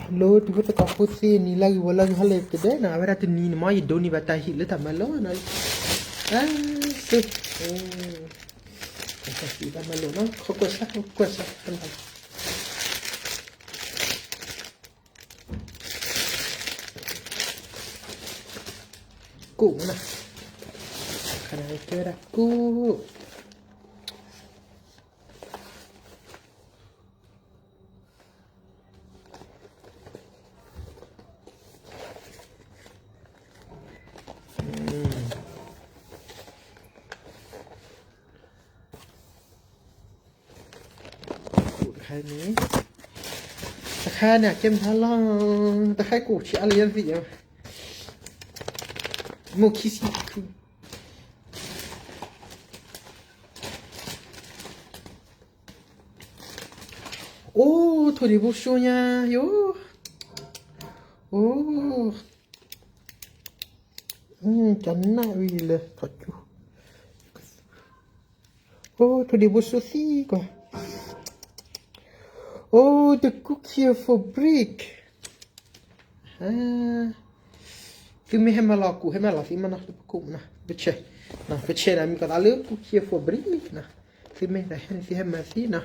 လၢတံၤဖိသကိးဖိသ့ၣ်နံၤလၢဂ့ၤဝီၤလၢဂ့ၤဟီလၢကဒဲနီၤ, အဝဲဒၣ်တနံၤန့ၣ်မ့ၢ် ယဒိးန့ၢ်ဘၣ်တၢ်ဟံၣ်လၢတၢ်မၤလိနီၤ, အါ, တၢ်ဟံၣ်တၢ်မၤလိနီၤ, ခီကွၢ်စၢ် ကွၢ်စၢ် ကိၣ်မနီၤ, ခါန့ၣ်ကဲဝဲဒၣ်ကိၣ် တခါန့ၣ်, တခါန့ၣ် အကဲမနုၤလီၤ, တခါကိၣ်ဆံးအါလၢယသ့ၣ်ညါ, မိၢ်ခံဆံ, အိၣ် ထိၣ်ဒံးဘိၣ်စိညါယိၤ, အိၣ်, ကနၣ်ဝံၤလၢထီၣ်ကၠူ, အိၣ် ထိၣ်ဒံးဘိၣ်စိသံကွၢ်, အိၣ် the cookie fabric, သုမ့ၢ်ဟဲမၤလီၤကူၣ် ဟဲမၤလီၤသံမနီၤ လၢပကိၣ်မနီၤ, ပဆဲး, ပဆဲးန့ၣ် မ့ၢ်ကသးလၢ cookie fabric နီၤ, သုမ့ၢ်တဟဲန့ၣ် သုဟဲမၤသံနီၤ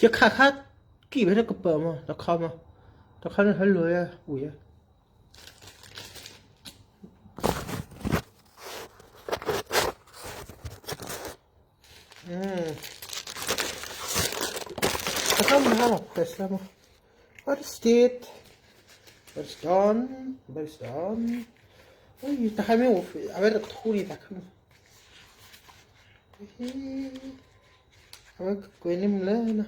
ယခးခါ ကံၣ်ဖဲတကပၤမး တခီမး, တခီန့ၣ်ဟဲလီၤယၤ ဝံၤယၤ, တခီမးဟဲလီၤ press လၢမး, what is it, but it's done, but it's done, တခါမ့ၢ် အဝဲတကထူန့ၣ်တခါမး, အဝဲကကွဲးန့ၢ်မးလၢနီၤ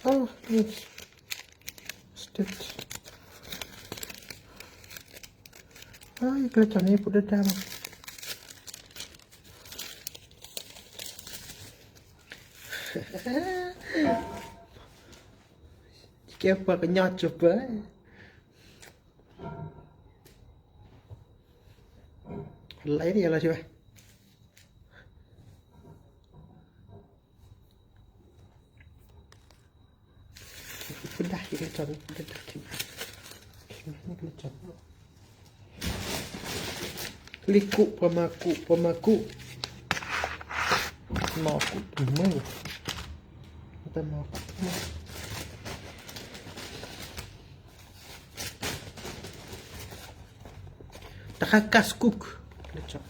Oh, yes. Stitch. ယကျဲးစၢ်န့ၣ် ပူၤဒၣ်ဒၣ်မး, ယကဲပှၤကညီကၠိပၢ, လၢယၤလီၤဆၢဘၣ် ပဒၣ်ယကလၢကၠီ, လံကူး ပှၤမၤကူး ပှၤမၤကူး, မၤကူးတမုာ်, တမၤကူးတမုာ်, တခါကးစကူး, လၢကၠီ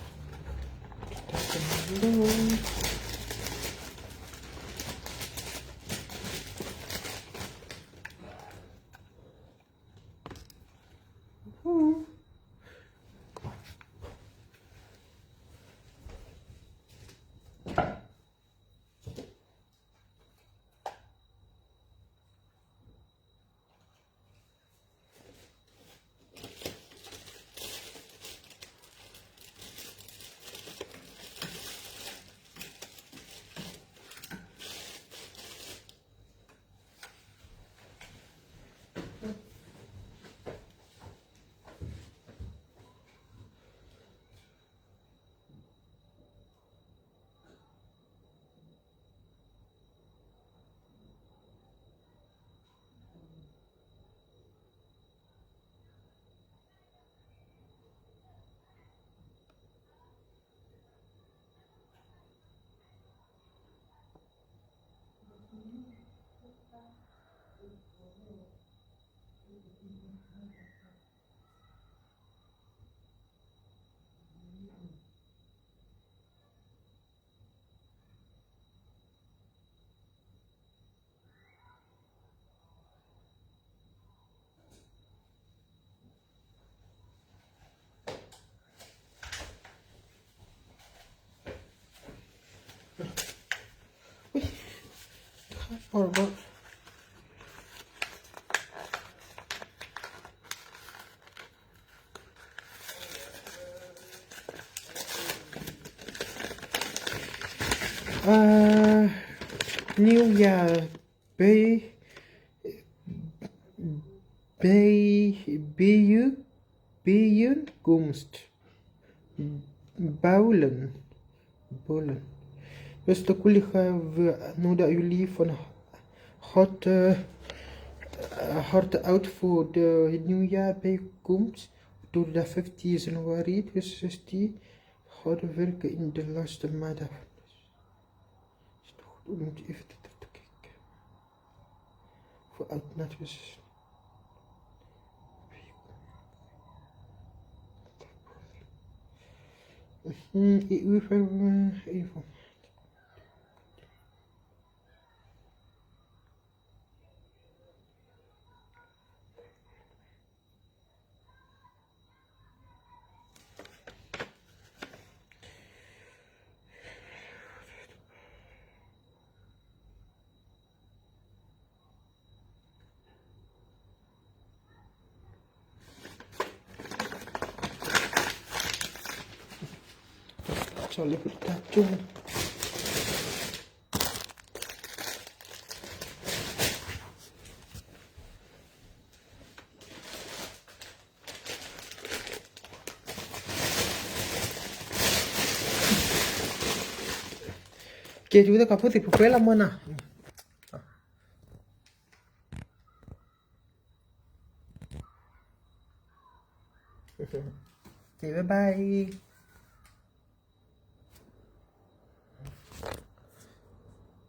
New Year, bij, bij, bij, bijeenkomst. Bowlen. Bowlen. Beste collega, we nodigen jullie van harte, eh, harte uit voor de nieuwjaarbijeenkomst. Donderdag vijftien januari tweeduizend zestien. Harde werken in de laatste maanden. Is toch goed om even te, te, te kijken. Voor uit naar twee. Mhm, E U verven, even. Sorry, put that down. Kê, ဒီး ကဖိသံၣ်ဖိဖဲလၢမနၤ. Okay, bye bye.